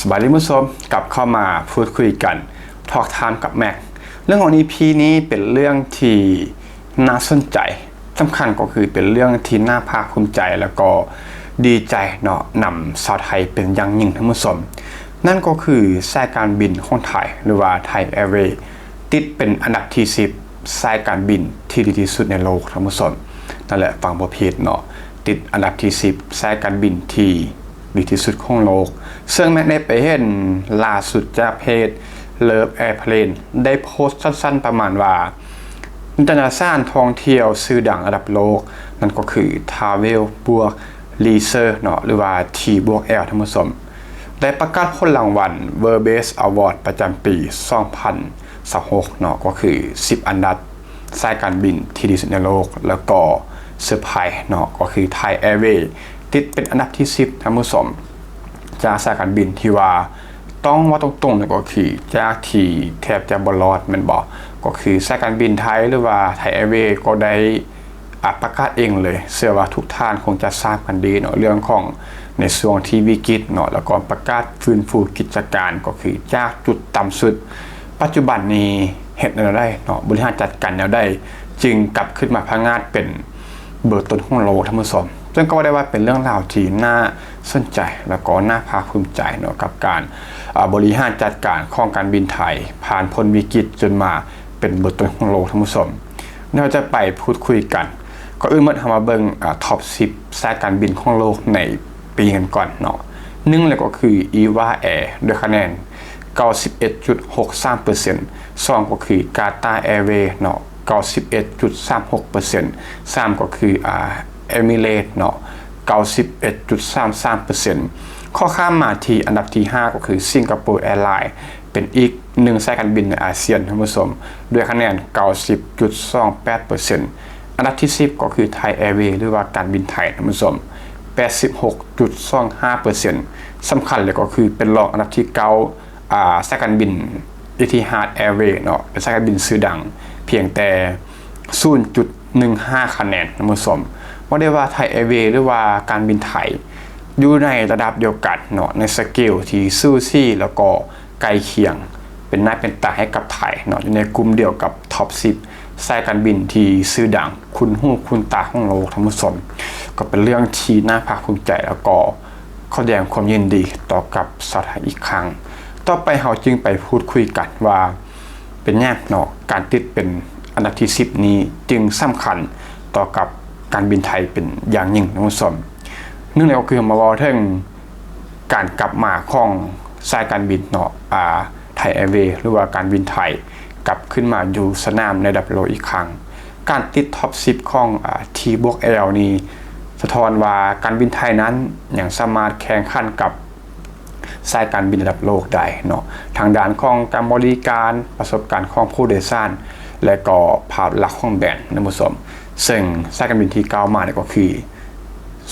ບາດນີ້ທ່ານຜູ້ຊົມ ກັບເຂົ້າມາພູດຄຸຍກັນ Talk Time ກັບແມັກ. ເລື່ອງຂອງ ອີ ພີ ນີ້ເປັນເລື່ອງທີ່ໜ້າສົນໃຈ, ສຳຄັນກໍຄືເປັນເລື່ອງທີ່ໜ້າພາກພູມໃຈ ແລ້ວກໍດີໃຈເນາະ ນຳຊາວໄທເປັນຢ່າງຍິ່ງທ່ານຜູ້ຊົມ. ນັ້ນກໍຄືສາຍການບິນຂອງໄທ ຫຼືວ່າ Thai Airways ຕິດເປັນອັນດັບທີສິບ ສາຍການບິນທີ່ດີທີ່ສຸດໃນໂລກທ່ານຜູ້ຊົມ. ນັ້ນແຫຼະ ຟັງບໍ່ຜິດເນາະ, ຕິດອັນດັບທີສິບ ສາຍການບິນທີ່ດີທີ່ສຸດຂອງໂລກ. ເຊິ່ງແມັກໄດ້ໄປເຫັນລ່າສຸດຈາກເພຈ Love Airplane ໄດ້ໂພສສັ້ນໆປະມານວ່າ ນິຕະຍະສານທ່ອງທ່ຽວຊື່ດັງລະດັບໂລກ ນັ້ນກໍຄື Travel ບວກ Leisure ເນາະ ຫຼືວ່າ T ບວກ L ທ່ານຜູ້ຊົມ ໄດ້ປະກາດຜົນລາງວັນ World Best Award ປະຈຳປີສອງພັນຊາວຫົກເນາະ ກໍຄືສິບອັນດັບສາຍການບິນທີ່ດີທີ່ສຸດໃນໂລກ. ແລ້ວກໍເຊີໄພເນາະ ກໍຄື Thai Airways ຕິດເປັນອັນດັບທີສິບທ່ານຜູ້ຊົມ ຈາກສາຍການບິນທີ່ວ່າ ຕ້ອງເວົ້າຕົງໆເນາະ ກໍຄືຈາກທີ່ແທບຈະບໍ່ລອດແມ່ນບໍ່ ກໍຄືສາຍການບິນໄທ ຫຼືວ່າ Thai Airways ກໍໄດ້ ອາ ປະກາດເອງເລີຍ. ເຊື່ອວ່າທຸກທ່ານຄົງຈະຊາບກັນດີເນາະ ເລື່ອງຂອງໃນຊ່ວງທີ່ວິກິດເນາະ ແລ້ວກໍປະກາດຟື້ນຟູກິດຈະການ ກໍຄືຈາກຈຸດຕ່ຳສຸດ. ປັດຈຸບັນນີ້ເຮັດແນວໃດເນາະ ບໍລິຫານຈັດການແນວໃດ ຈຶ່ງກັບຂຶ້ນມາພະງາດເປັນເບີຕົ້ນຂອງໂລກທ່ານຜູ້ຊົມ. ເຊິ່ງກໍວ່າໄດ້ວ່າເປັນເລື່ອງລາວທີ່ໜ້າສົນໃຈ ແລ້ວກໍໜ້າພາກພູມໃຈເນາະ ກັບການ ອາ ບໍລິຫານຈັດການຂອງການບິນໄທ ຜ່ານພົ້ນວິກິດຈົນມາ ເປັນເບີຕົ້ນຂອງໂລກທ່ານຜູ້ຊົມ. ເຮົາຈະໄປພູດຄຸຍກັນ. ກ່ອນອື່ນໝົດເຮົາມາເບິ່ງ ອາ ທັອບສິບສາຍການບິນຂອງໂລກໃນປີນັ້ນກ່ອນເນາະ. ໜຶ່ງເລີຍກໍຄື Eva Air ດ້ວຍຄະແນນເກົ້າສິບເອັດຈຸດຫົກສາມເປີເຊັນ, ສອງກໍຄື Qatar Airways ເນາະ ເກົ້າສິບເອັດຈຸດສາມຫົກເປີເຊັນ, ສາມກໍຄື ອາ Emirates ເນາະ ເກົ້າສິບເອັດຈຸດສາມສາມເປີເຊັນ. ຂໍ້ຂ້າມມາທີ່ອັນດັບທີຫ້າກໍຄື Singapore Airlines ເປັນອີກໜຶ່ງສາຍການບິນໃນອາຊຽນທ່ານຜູ້ຊົມ ດ້ວຍຄະແນນເກົ້າສິບຈຸດສອງແປດເປີເຊັນ. ອັນດັບທີສິບກໍຄື Thai Airways ຫຼືວ່າການບິນໄທທ່ານຜູ້ຊົມ ແປດສິບຫົກຈຸດສອງຫ້າເປີເຊັນ. ສຳຄັນເລີຍກໍຄືເປັນລອງອັນດັບທີເກົ້າ ອາ ສາຍການບິນ Etihad Airways ເນາະ ເປັນສາຍການບິນຊື່ດັງ ພຽງແຕ່ສູນຈຸດໜຶ່ງຫ້າຄະແນນທ່ານຜູ້ຊົມ. ວ່າໄດ້ວ່າ Thai Airways ຫຼືວ່າການບິນໄທ ຢູ່ໃນລະດັບດຽວກັນເນາະ ໃນສະເກວທີ່ສູສີ ແລ້ວກໍໃກ້ຄຽງ ເປັນໜ້າເປັນຕາໃຫ້ກັບໄທເນາະ ຢູ່ໃນກຸ່ມດຽວກັບທັອບສິບສາຍການບິນທີ່ຊື່ດັງ ຄຸ້ນຫູຄຸ້ນຕາຂອງໂລກທ່ານຜູ້ຊົມ. ກໍເປັນເລື່ອງທີ່ໜ້າພາກພູມໃຈ ແລ້ວກໍ ຂໍສະແດງຄວາມຍິນດີຕໍ່ກັບຊາວໄທອີກຄັ້ງ. ຕໍ່ໄປເຮົາຈຶ່ງໄປພູດຄຸຍກັນວ່າ ເປັນຫຍັງເນາະ ການຕິດເປັນອັນດັບທີສິບນີ້ຈຶ່ງສຳຄັນຕໍ່ກັບການບິນໄທເປັນຢ່າງຍິ່ງທ່ານຜູ້ຊົມ. ໜຶ່ງເລີຍກໍຄືເຮົາມາເວົ້າເຖິງການກັບມາຂອງສາຍການບິນເນາະ ອາ Thai Airways ຫຼືວ່າການບິນໄທ ກັບຂຶ້ນມາຢູ່ສະໜາມໃນລະດັບໂລກອີກຄັ້ງ. ການຕິດທັອບສິບຂອງ ອາ T ບວກ L ນີ້ ສະທ້ອນວ່າການບິນໄທນັ້ນຍັງສາມາດແຂ່ງຂັນກັບສາຍການບິນລະດັບໂລກໄດ້ເນາະ ທາງດ້ານຂອງການບໍລິການ, ປະສົບການຂອງຜູ້ໂດຍສານ ແລະ ກໍພາບລັກຂອງແບຣນທ່ານຜູ້ຊົມ. ເຊິ່ງສາຍການບິນທີ່ກ່າວມານີ້ກໍຄື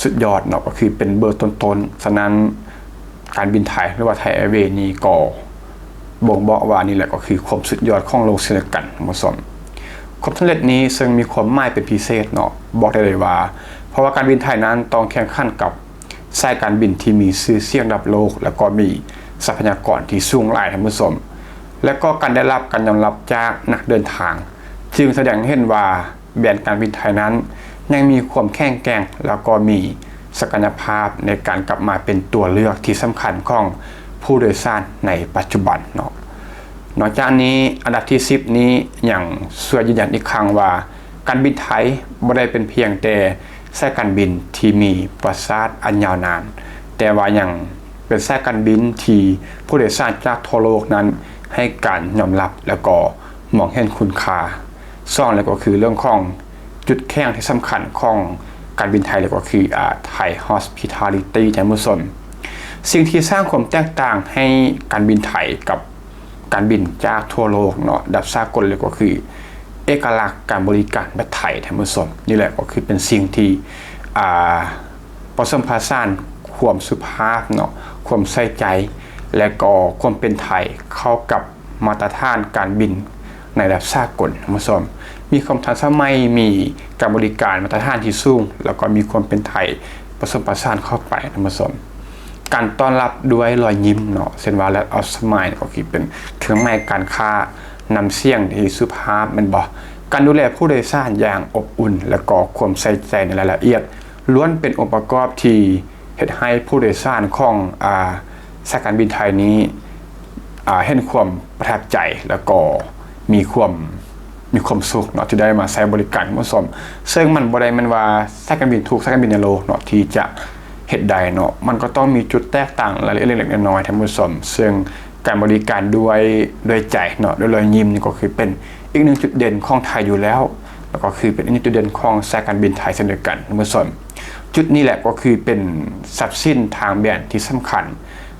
ສຸດຍອດເນາະ ກໍຄືເປັນເບີຕົ້ນໆ. ສະນັ້ນ ການບິນໄທ ຫຼືວ່າ Thai Airways ນີ້ກໍບົ່ງບອກວ່ານີ້ແຫຼະກໍຄືຄວາມສຸດຍອດຂອງໂລກເຊັ່ນດຽວກັນທ່ານຜູ້ຊົມ. ຄວາມສຳເລັດນີ້ເຊິ່ງມີຄວາມໝາຍເປັນພິເສດເນາະ ບອກໄດ້ເລີຍວ່າ ເພາະວ່າການບິນໄທນັ້ນຕ້ອງແຂ່ງຂັນກັບສາຍການບິນທີ່ມີຊື່ສຽງລະດັບໂລກ ແລ້ວກໍມີຊັບພະຍາກອນທີ່ສູງຫຼາຍທ່ານຜູ້ຊົມ ແລະ ກໍການໄດ້ຮັບການຍອມຮັບຈາກນັກເດີນທາງ ຈຶ່ງສະແດງໃຫ້ເຫັນວ່າ ແບຣນການບິນໄທນັ້ນຍັງມີຄວາມແຂງແກ່ງ ແລ້ວກໍມີສັກກະຍະພາບໃນການກັບມາເປັນຕົວເລືອກທີ່ສຳຄັນຂອງຜູ້ໂດຍສານໃນປັດຈຸບັນເນາະ. ນອກຈາກນີ້ ອັນດັບທີສິບນີ້ຍັງຊ່ວຍຢືນຢັນອີກຄັ້ງວ່າ ການບິນໄທບໍ່ໄດ້ເປັນພຽງແຕ່ສາຍການບິນທີ່ມີປະຫວັດສາດອັນຍາວນານ, ແຕ່ວ່າຍັງເປັນສາຍການບິນທີ່ຜູ້ໂດຍສານຈາກທົ່ວໂລກນັ້ນໃຫ້ການຍອມຮັບ ແລ້ວກໍມອງເຫັນຄຸນຄ່າ. ສອງເລີຍກໍຄືເລື່ອງຂອງຈຸດແຂງທີ່ສຳຄັນຂອງການບິນໄທເລີຍກໍຄື ອາ Thai Hospitality ທ່ານຜູ້ຊົມ. ສິ່ງທີ່ສ້າງຄວາມແຕກຕ່າງໃຫ້ການບິນໄທກັບການບິນຈາກທົ່ວໂລກເນາະ ລະດັບສາກົນເລີຍກໍຄືເອກະລັກການບໍລິການແບບໄທ ທ່ານຜູ້ຊົມ. ນີ້ແຫຼະກໍຄືເປັນສິ່ງທີ່ ອາ ປະສົມປະສານຄວາມສຸພາບເນາະ ຄວາມໃສ່ໃຈ ແລະ ກໍຄວາມເປັນໄທເຂົ້າກັບ ມາດຕະຖານການບິນໃນລະດັບສາກົນ ທ່ານຜູ້ຊົມ. ມີຄວາມທັນສະໄໝ, ມີການບໍລິການມາດຕະຖານທີ່ສູງ ແລ້ວກໍມີຄວາມເປັນໄທປະສົມປະສານເຂົ້າໄປ ທ່ານຜູ້ຊົມ. ການຕ້ອນຮັບດ້ວຍລອຍຍິ້ມເນາະ ເຊັ່ນວ່າ Laugh or Smile ກໍຄືເປັນເຄື່ອງໝາຍການຄ້ານຳສຽງທີ່ສຸພາບແມ່ນບໍ່? ການດູແລຜູ້ໂດຍສານຢ່າງອົບອຸ່ນ ແລະກໍຄວາມໃສ່ໃຈໃນລາຍລະອຽດ ລ້ວນເປັນອົງປະກອບທີ່ເຮັດໃຫ້ຜູ້ໂດຍສານຂອງ ອາ ສາຍການບິນໄທນີ້ ອາ ເຫັນຄວາມປະທັບໃຈ ແລະກໍມີຄວາມ ມີຄວາມສຸກເນາະ ທີ່ໄດ້ມາໃຊ້ບໍລິການ ທ່ານຜູ້ຊົມ. ເຊິ່ງມັນບໍ່ໄດ້ແມ່ນວ່າສາຍການບິນທຸກສາຍການບິນໃນໂລກເນາະ ທີ່ຈະເຮັດໄດ້ເນາະ ມັນກໍຕ້ອງມີຈຸດແຕກຕ່າງລາຍລະອຽດເລັກໆນ້ອຍໆ ທ່ານຜູ້ຊົມ. ເຊິ່ງການບໍລິການດ້ວຍ ດ້ວຍໃຈເນາະ ດ້ວຍລອຍຍິ້ມນີ້ ກໍຄືເປັນອີກໜຶ່ງຈຸດເດັ່ນຂອງໄທຢູ່ແລ້ວ ແລ້ວກໍຄືເປັນອີກໜຶ່ງຈຸດເດັ່ນຂອງສາຍການບິນໄທເຊັ່ນດຽວກັນ ທ່ານຜູ້ຊົມ. ຈຸດນີ້ແຫຼະກໍຄືເປັນຊັບສິນທາງແບຣນທີ່ສຳຄັນ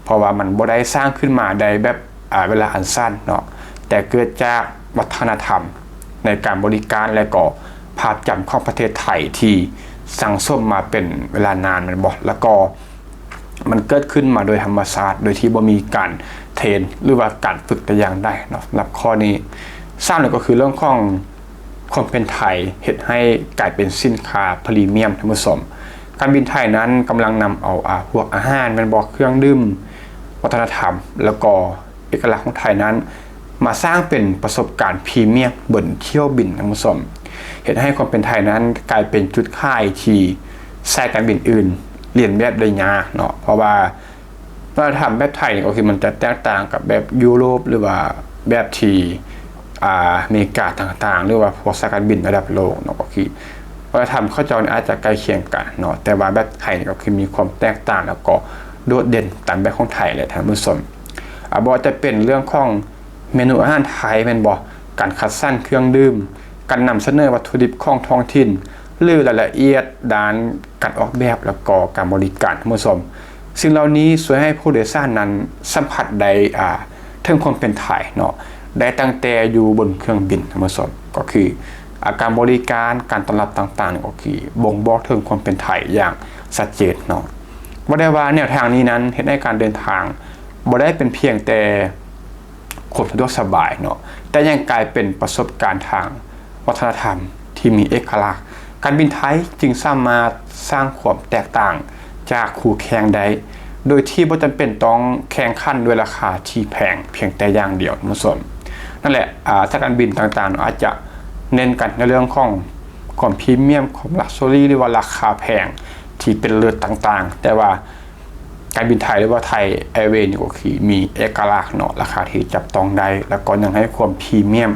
ເພາະວ່າມັນບໍ່ໄດ້ສ້າງຂຶ້ນມາໄດ້ແບບ ອາ ເວລາອັນສັ້ນເນາະ ແຕ່ເກີດຈາກວັດທະນະທຳໃນການບໍລິການ ແລະກໍພາບຈຳຂອງປະເທດໄທທີ່ສັ່ງສົມມາເປັນເວລານານແມ່ນບໍ່? ແລ້ວກໍມັນເກີດຂຶ້ນມາໂດຍທຳມະຊາດ ໂດຍທີ່ບໍ່ມີການເທຣນ ຫຼືວ່າການຝຶກແຕ່ຢ່າງໃດເນາະ ສຳລັບຂໍ້ນີ້. ສາມເລີຍກໍຄືເລື່ອງຂອງຄວາມເປັນໄທ ເຮັດໃຫ້ກາຍເປັນສິນຄ້າພຣີມຽມ ທ່ານຜູ້ຊົມ. ການບິນໄທນັ້ນກຳລັງນຳເອົາ ອາ ພວກອາຫານແມ່ນບໍ່? ເຄື່ອງດື່ມ ວັດທະນະທຳ ແລ້ວກໍ ເອກະລັກຂອງໄທນັ້ນ ມາສ້າງເປັນປະສົບການພຣີມຽມບົນຖ້ຽວບິນ ທ່ານຜູ້ຊົມ. ເຮັດໃຫ້ຄວາມເປັນໄທນັ້ນກາຍເປັນຈຸດຂາຍທີ່ສາຍການບິນອື່ນລຽນແບບໄດ້ຍາກເນາະ ເພາະວ່າວັດທະນະທຳແບບໄທນີ້ ກໍຄືມັນຈະແຕກຕ່າງກັບແບບຢູໂຣບ ຫຼືວ່າແບບທີ່ ອາ ອາເມລິກາຕ່າງໆ ຫຼືວ່າພວກສາຍການບິນລະດັບໂລກເນາະ ກໍຄືວັດທະນະທຳເຂົາເຈົ້ານີ້ອາດຈະໃກ້ຄຽງກັນເນາະ ແຕ່ວ່າແບບໄທນີ້ ກໍຄືມີຄວາມແຕກຕ່າງ ແລ້ວກໍໂດດເດັ່ນຕາມແບບຂອງໄທແຫຼະ ທ່ານຜູ້ຊົມ. ອາ ບໍ່ວ່າຈະເປັນເລື່ອງຂອງເມນູອາຫານໄທແມ່ນບໍ່? ການຄັດສັນເຄື່ອງດື່ມ, ການນຳສະເໜີວັດຖຸດິບຂອງທ້ອງຖິ່ນ ຫຼື ລາຍລະອຽດດ້ານການອອກແບບ ແລ້ວກໍການບໍລິການ ທ່ານຜູ້ຊົມ. ສິ່ງເຫຼົ່ານີ້ຊ່ວຍໃຫ້ຜູ້ໂດຍສານນັ້ນສຳຜັດໄດ້ ອາ ເຖິງຄວາມເປັນໄທເນາະ ໄດ້ຕັ້ງແຕ່ຢູ່ບົນເຄື່ອງບິນ ທ່ານຜູ້ຊົມ. ກໍຄື ອາ ການບໍລິການ, ການຕ້ອນຮັບຕ່າງໆ ກໍຄືບົ່ງບອກເຖິງຄວາມເປັນໄທຢ່າງຊັດເຈນເນາະ. ບໍ່ໄດ້ວ່າແນວທາງນີ້ນັ້ນເຮັດໃຫ້ການເດີນທາງບໍ່ໄດ້ເປັນພຽງແຕ່ຄວາມສະດວກສະບາຍເນາະ ແຕ່ຍັງກາຍເປັນປະສົບການທາງວັດທະນະທຳທີ່ມີເອກະລັກ. ການບິນໄທຈຶ່ງສາມາດສ້າງຄວາມແຕກຕ່າງຈາກຄູ່ແຂ່ງໄດ້ ໂດຍທີ່ບໍ່ຈຳເປັນຕ້ອງແຂ່ງຂັນດ້ວຍລາຄາທີ່ແພງພຽງແຕ່ຢ່າງດຽວ ທ່ານຜູ້ຊົມ. ນັ້ນແຫຼະ ອາ ສາຍການບິນຕ່າງໆ ອາດຈະເນັ້ນກັນໃນເລື່ອງຂອງຄວາມພຣີມຽມ, ຄວາມລັກຊັວຣີ ຫຼືວ່າລາຄາແພງທີ່ເປັນເລີດຕ່າງໆ ແຕ່ວ່າການບິນໄທ ຫຼືວ່າໄທແອເວຍນີ້ ກໍຄືມີເອກະລັກເນາະ ລາຄາທີ່ຈັບຕ້ອງໄດ້ ແລ້ວກໍຍັງໃຫ້ຄວາມພຣີມຽມ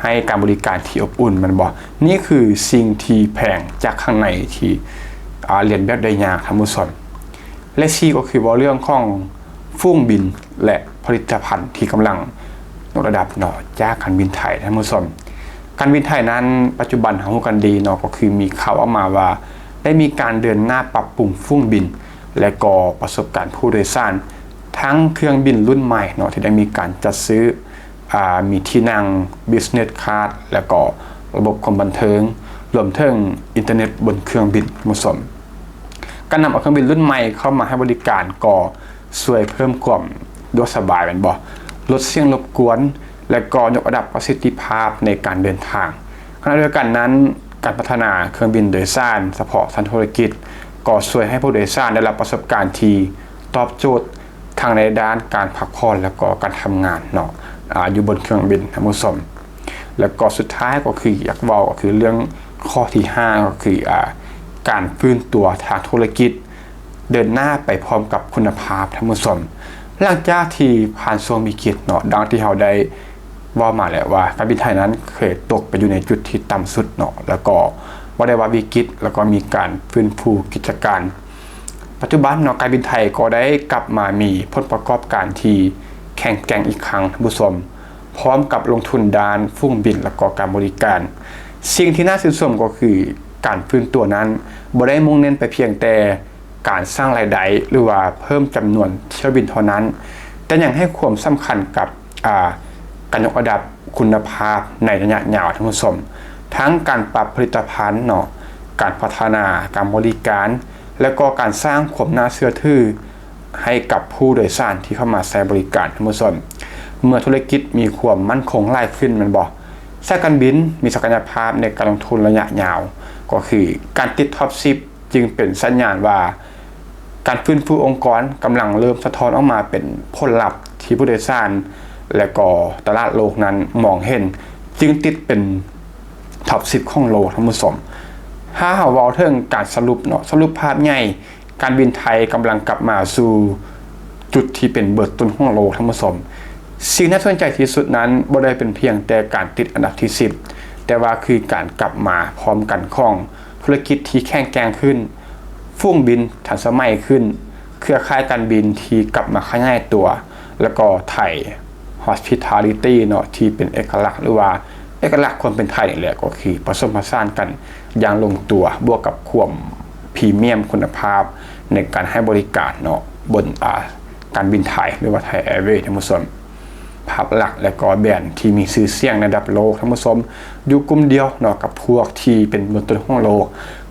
ໃຫ້ການບໍລິການທີ່ອົບອຸ່ນແມ່ນບໍ່? ນີ້ຄືສິ່ງທີ່ແພງຈາກຂ້າງໃນທີ່ ອາ ລຽນແບບໄດ້ຍາກ ທ່ານຜູ້ຊົມ. ແລະ ສີ່ ກໍຄືເວົ້າເລື່ອງຂອງຝູງບິນ ແລະ ຜະລິດຕະພັນທີ່ກຳລັງຍົກລະດັບເນາະ ຈາກການບິນໄທ ທ່ານຜູ້ຊົມ. ການບິນໄທນັ້ນ ປັດຈຸບັນເຮົາຮູ້ກັນດີເນາະ ກໍຄືມີຂ່າວອອກມາວ່າ ໄດ້ມີການເດີນໜ້າປັບປຸງຝູງບິນ ແລະ ກໍປະສົບການຜູ້ໂດຍສານ ທັງເຄື່ອງບິນລຸ້ນໃໝ່ເນາະ ທີ່ໄດ້ມີການຈັດຊື້ ອາ ມີທີ່ນັ່ງ Business Class ແລ້ວກໍລະບົບຄວາມບັນເທີງ ລວມເຖິງອິນເຕີເນັດບົນເຄື່ອງບິນ ທ່ານຜູ້ຊົມ. ການນຳເອົາເຄື່ອງບິນລຸ້ນໃໝ່ເຂົ້າມາໃຫ້ບໍລິການ ກໍຊ່ວຍເພີ່ມຄວາມສະດວກສະບາຍແມ່ນບໍ່? ລົດສຽງລົບກວນ ແລະ ກໍຍົກລະດັບປະສິດທິພາບໃນການເດີນທາງ. ຂະນະດຽວກັນນັ້ນ ການພັດທະນາເຄື່ອງບິນໂດຍສານສະເພາະຊັ້ນທຸລະກິດ ກໍຊ່ວຍໃຫ້ຜູ້ໂດຍສານໄດ້ຮັບປະສົບການທີ່ຕອບໂຈດ ທັງໃນດ້ານການພັກຜ່ອນ ແລ້ວກໍການທຳງານເນາະ ອາ ຢູ່ບົນເຄື່ອງບິນ ທ່ານຜູ້ຊົມ. ແລ້ວກໍສຸດທ້າຍກໍຄືຢາກເວົ້າ ກໍຄືເລື່ອງຂໍ້ທີຫ້າ ກໍຄື ອາ ການຟື້ນຕົວທາງທຸລະກິດ ເດີນໜ້າໄປພ້ອມກັບຄຸນນະພາບ ທ່ານຜູ້ຊົມ. ຫຼັງຈາກທີ່ຜ່ານຊ່ວງວິກິດເນາະ ດັ່ງທີ່ເຮົາໄດ້ເວົ້າມາແລ້ວວ່າ ການບິນໄທນັ້ນເຄີຍຕົກໄປຢູ່ໃນຈຸດທີ່ຕ່ຳສຸດເນາະ ແລ້ວກໍບໍ່ໄດ້ວ່າວິກິດ ແລ້ວກໍມີການຟື້ນຟູກິດຈະການ. ປັດຈຸບັນເນາະ ການບິນໄທກໍໄດ້ກັບມາມີຜົນປະກອບການທີ່ແຂງແກ່ງອີກຄັ້ງ ທ່ານຜູ້ຊົມ, ພ້ອມກັບລົງທຶນດ້ານຝູງບິນ ແລະ ກໍການບໍລິການ. ສິ່ງທີ່ໜ້າຊື່ນຊົມກໍຄື ການຟື້ນຕົວນັ້ນບໍ່ໄດ້ມຸ່ງເນັ້ນໄປພຽງແຕ່ການສ້າງລາຍໄດ້ ຫຼືວ່າເພີ່ມຈຳນວນຖ້ຽວບິນເທົ່ານັ້ນ, ແຕ່ຍັງໃຫ້ຄວາມສຳຄັນກັບ ອາ ການຍົກລະດັບຄຸນນະພາບໃນໄລຍະຍາວ ທ່ານຜູ້ຊົມ, ທັງການປັບຜະລິດຕະພັນເນາະ, ການພັດທະນາການບໍລິການ ແລະ ກໍການສ້າງຄວາມໜ້າເຊື່ອຖືໃຫ້ກັບຜູ້ໂດຍສານທີ່ເຂົ້າມາໃຊ້ບໍລິການ ທ່ານຜູ້ຊົມ. ເມື່ອທຸລະກິດມີຄວາມໝັ້ນຄົງຫຼາຍຂຶ້ນແມ່ນບໍ່? ສາຍການບິນມີສັກກະຍະພາບໃນການລົງທຶນໄລຍະຍາວ, ກໍຄືການຕິດທັອບສິບຈຶ່ງເປັນສັນຍານວ່າ ການຟື້ນຟູອົງກອນກຳລັງເລີ່ມສະທ້ອນອອກມາເປັນຜົນລັບທີ່ຜູ້ໂດຍສານ ແລະກໍຕະຫຼາດໂລກນັ້ນມອງເຫັນ ຈຶ່ງຕິດເປັນ Top ສິບຂອງໂລກ ທ່ານຜູ້ຊົມ. ຖ້າເຮົາເວົ້າເຖິງການສະຫຼຸບເນາະ ສະຫຼຸບພາບໃຫຍ່ ການບິນໄທກຳລັງກັບມາສູ່ຈຸດທີ່ເປັນເບີຕົ້ນຂອງໂລກ ທ່ານຜູ້ຊົມ. ສິ່ງໜ້າສົນໃຈທີ່ສຸດນັ້ນບໍ່ໄດ້ເປັນພຽງແຕ່ການຕິດອັນດັບທີສິບ ແຕ່ວ່າຄືການກັບມາພ້ອມກັນຂອງທຸລະກິດທີ່ແຂງແກ່ງຂຶ້ນ, ຝູງບິນທັນສະໄໝຂຶ້ນ, ເຄືອຂ່າຍການບິນທີ່ກັບມາຂະຫຍາຍຕົວ ແລ້ວກໍໄທ Hospitality ເນາະ ທີ່ເປັນເອກະລັກ ຫຼືວ່າເອກະລັກຄວາມເປັນໄທນີ້ແຫຼະ ກໍຄືປະສົມປະສານກັນຢ່າງລົງຕົວ ບວກກັບຄວາມພຣີມຽມຄຸນນະພາບໃນການໃຫ້ບໍລິການເນາະ ບົນ ອາ ການບິນໄທ ຫຼືວ່າ Thai Airways ທ່ານຜູ້ຊົມ. ພາບລັກ ແລະກໍແບຣນທີ່ມີຊື່ສຽງໃນລະດັບໂລກ ທ່ານຜູ້ຊົມ ຢູ່ກຸ່ມດຽວເນາະກັບພວກທີ່ເປັນເບີຕົ້ນຂອງໂລກ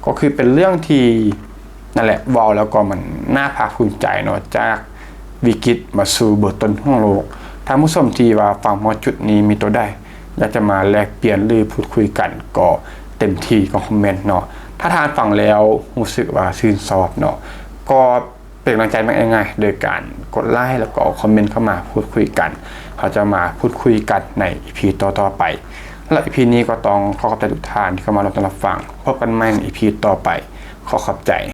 ກໍຄືເປັນເລື່ອງທີ່ ນັ້ນແຫຼະ ເວົ້າແລ້ວກໍມັນໜ້າພາກພູມໃຈເນາະ ຈາກວິກິດມາສູ່ເບີຕົ້ນຂອງໂລກ. ທ່ານຜູ້ຊົມທີ່ວ່າຟັງຮອດຈຸດນີ້ ມີຕົວໃດຢາກຈະມາແລກປ່ຽນ ຫຼື ພູດຄຸຍກັນ ກໍເຕັມທີ່ກໍຄອມເມັນເນາະ. ຖ້າທ່ານຟັງແລ້ວຮູ້ສຶກວ່າຊື່ນຊອບເນາະ ກໍເປັນກຳລັງໃຈມາງ່າຍໆ ໂດຍການກົດໄລ ແລ້ວກໍຄອມເມັນເຂົ້າມາພູດຄຸຍກັນ. ເຮົາຈະມາພູດຄຸຍກັນໃນ ອີພີ ຕໍ່ໆໄປ. ແລະ ອີພີ ນີ້ກໍຕ້ອງຂໍຂອບໃຈທຸກທ່ານທີ່ເຂົ້າມາຮັບຊົມຮັບຟັງ. ພົບກັນໃໝ່ໃນ ອີພີ ຕໍ່ໄປ. ຂໍຂອບໃຈ.